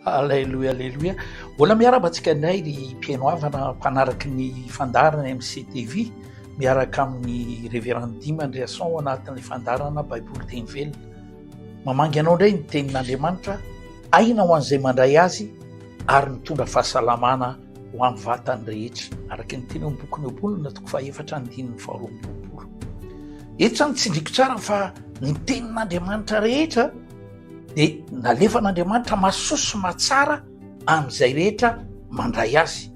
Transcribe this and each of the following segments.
Aleloia aleloia. Mbola miarahaba antsika indray ry mpihaino havana mpanaraky ny fandaharana MCTV miaraka amin'ny Révérend Dimy Andriason ao anatin'ny fandaharana Baiboly Teny Velona. Mamangy anao indray ny tenin'Andriamanitra, aina ho an'izay mandray azy ary mitondra fahasalamana ho an'ny vatany rehetra, araka ny teny ao amin'ny bokin'ny Ohabolana toko fahaefatra andininy faharoa amby roapolo. Eto izany tsindriko tsara fa ny tenin'Andriamanitra rehetra dia nalefan'Andriamanitra mahasoa sy mahatsara amin'izay rehetra mandray azy.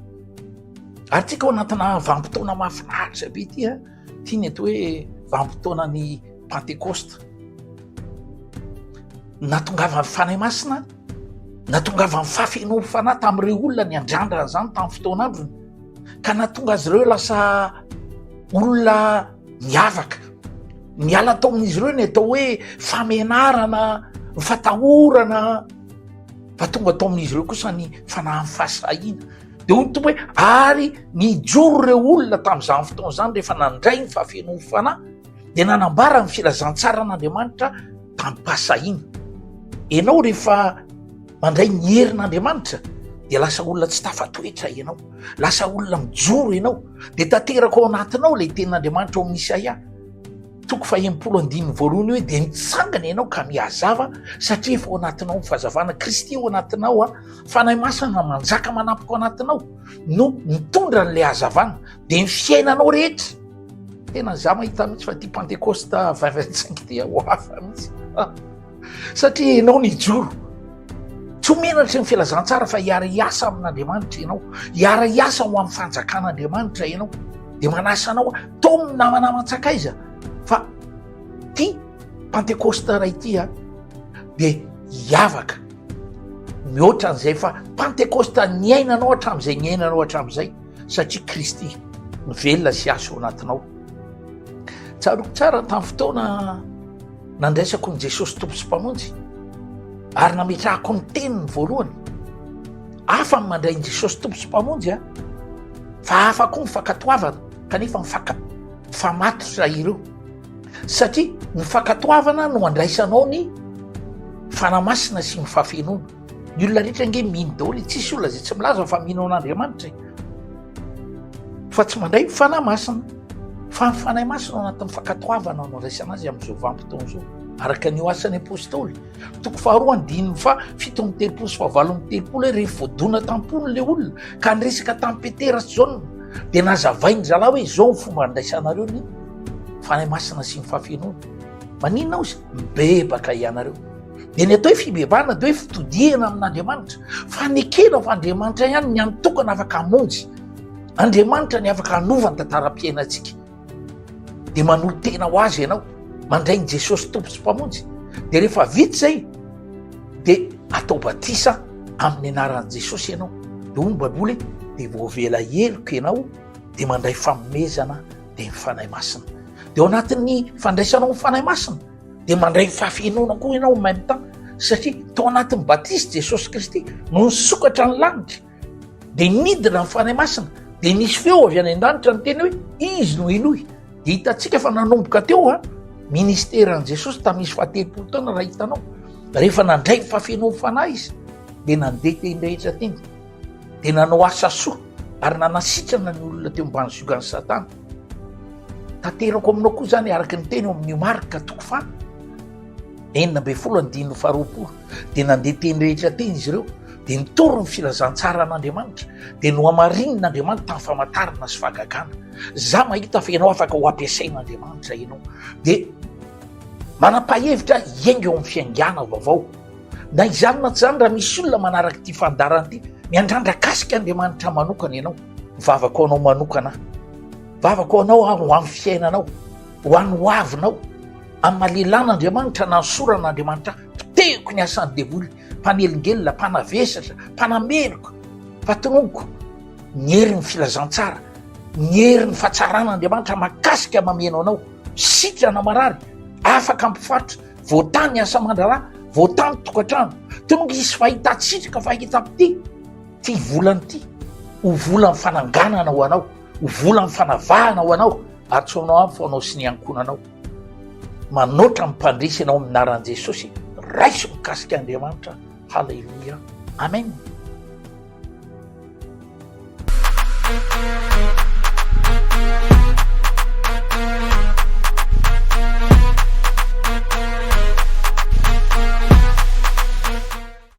Ary tsika ao anatina vanim-potoana mahafinaritra be ity a, ity ny atao hoe vanim-potoanan'ny Pantekosta. Natongavan'ny Fanahy Masina, natongavan'ny fahafenoan'ny Fanahy tamin'ireo olona niandrandra an'izany tamin'ny fotoan'androny, ka nahatonga azy ireo lasa olona miavaka. Niala tao amin'izy ireo ny atao hoe famenarana, ny fatahorana, fa tonga tao amin'izy ireo kosa ny fanahin'ny fahasahiana. Dia hoy ny Tompo hoe, ary nijoro ireo olona tamin'izany fotoana izany rehefa nandray ny fahafenoan'ny Fanahy, dia nanambara ny filazantsaran'Andriamanitra tamim-pahasahiana. Ianao rehefa mandray ny herin'Andriamanitra dia lasa olona tsy tafatoetra ianao, lasa olona mijoro ianao, dia tanteraka ao anatinao ilay tenin'Andriamanitra ao amin'ny Isaia toko faha-enimpolo andininy voalohany hoe dia mitsangana ianao ka mihazava satria efa ao anatinao ny fahazavana. Kristy ao anatinao a, Fanahy Masina manjaka manapaka ao anatinao no mitondra an'ilay hazavana, dia ny fiainanao rehetra Tena za mahita mihitsy fa ty Pentecoste 2025 ty ho hafa mihitsy. Satria ianao nijoro. Tsy ho menatry ny filazantsara fa hiara-hiasa amin'Andriamanitra ianao. Hiara-hiasa ho amin'ny fanjakan'Andriamanitra ianao. Dia manasa anao taominy namanaman-tsakaiza fa ty Pentecoste iray ity a dia hiavaka mihoatra an'izay fa Pentecoste niainanao hatramin'izay niainanao hatramin'izay. satria Kristy mivelona sy asa ao anatinao. Tsaroako tsara tamin'ny fotoana nandraisako ny Jesosy Tompo sy Mpamonjy ary nametrahako ny teniny voalohany. Hafa ny mandray ny Jesosy Tompo sy Mpamonjy a, fa hafa koa ny fankatoavana kanefa mifaka mifamatotra ireo. Satria ny fankatoavana no andraisanao ny Fanahy Masina sy ny fahafenoana. Ny olona rehetra ange mino daholo e, tsisy olona izay tsy milaza fa mino an'Andriamanitra e. Fa tsy mandray ny Fanahy Masina. Fa ny Fanahy Masina ao anatin'ny fankatoavana no andraisana azy amin'izao vanim-potoana izao. Araka ny asan'ny Apostoly, toko faharoa andininy faha 37 sy faha 38 hoe rehefa voadona tam-pony ilay olona ka niresaka tamin'i Petera sy Jaona dia nazavainy zalahy hoe izao ny fomba andraisanareo ny Fanahy Masina sy ny fahafenoana. Maninona ozy? Mibebaka ianareo. Dia ny atao hoe fibebahana dia hoe fitodihana amin'Andriamanitra, fanekena fa Andriamanitra ihany ny hany tokana afaka hamonjy. Andriamanitra ny afaka hanova ny tantaram-piainantsika. Dia manolo-tena ho azy ianao, mandray ny Jesosy Tompo sy Mpamonjy. Dia rehefa vita izay, dia atao batisa amin'ny anaran'i Jesosy ianao. Dia hoy ny Baiboly, dia voavela heloka ianao, dia mandray fanomezana dia ny Fanahy Masina. Dia ao anatin'ny fandraisanao ny Fanahy Masina, dia mandray ny fahafenoana koa ianao en même temps satria tao anatin'ny batisa Jesosy Kristy no nisokatra ny lanitra dia nidina ny Fanahy Masina dia nisy feo avy any an-danitra niteny hoe izy no henoy dia hitantsika fa nanomboka teo a ministeran'i Jesosy tamin'izy fahatelopolo taona raha hitanao rehefa nandray ny fahafenoan'ny Fanahy izy dia nandeha teny rehetra teny dia nanao asa soa ary nanasitrana ny olona teo ambany ziogan'i Satana. Tanterako aminao koa izany araka ny teny ao amin'ny Marka toko faha 16 andininy faharoapolo dia nandeha teny rehetra teny izy ireo dia nitory ny filazantsaran'Andriamanitra dia nohamarinin'Andriamanitra tamin'ny famantarana sy fahagagana. Za mahita fa ianao afaka ho ampiasain'Andriamanitra ianao dia manam-pahevitra hiainga eo amin'ny fiaingàna vaovao. Na izany na tsy izany, raha misy olona manaraka ity fandaharana ity, miandrandra kasika Andriamanitra manokana ianao. Mivavaka ho anao manokana aho. Mivavaka ho anao aho ho amin'ny fiainanao, ho an'ny hoavinao. Amin'ny maha-lehilahin'Andriamanitra na nysoran'Andriamanitra ahy, potehiko ny asan'ny devoly, mpanelingelina, mpanavesatra, mpanameloka. Fa tononiko ny herin'ny filazantsara, ny herin'ny fahatsaran'Andriamanitra makasika mameno anao, sitrana marary, afaka mpifaritra, Voatany ny asa aman-draharaha, voatany ny tokantrano. Tonga hisy fahitan-tsitraka, fahitam-pitia. Ity volana ity, ho volan'ny fananganana ho anao, ho volan'ny fanavahana ho anao, ary tsy ho anao ihany fa ho anao sy ny ankohonanao. Manoatra ny mpandresy ianao amin'ny anaran'i Jesosy. Raiso mikasika Andriamanitra. Haleloia. Amen.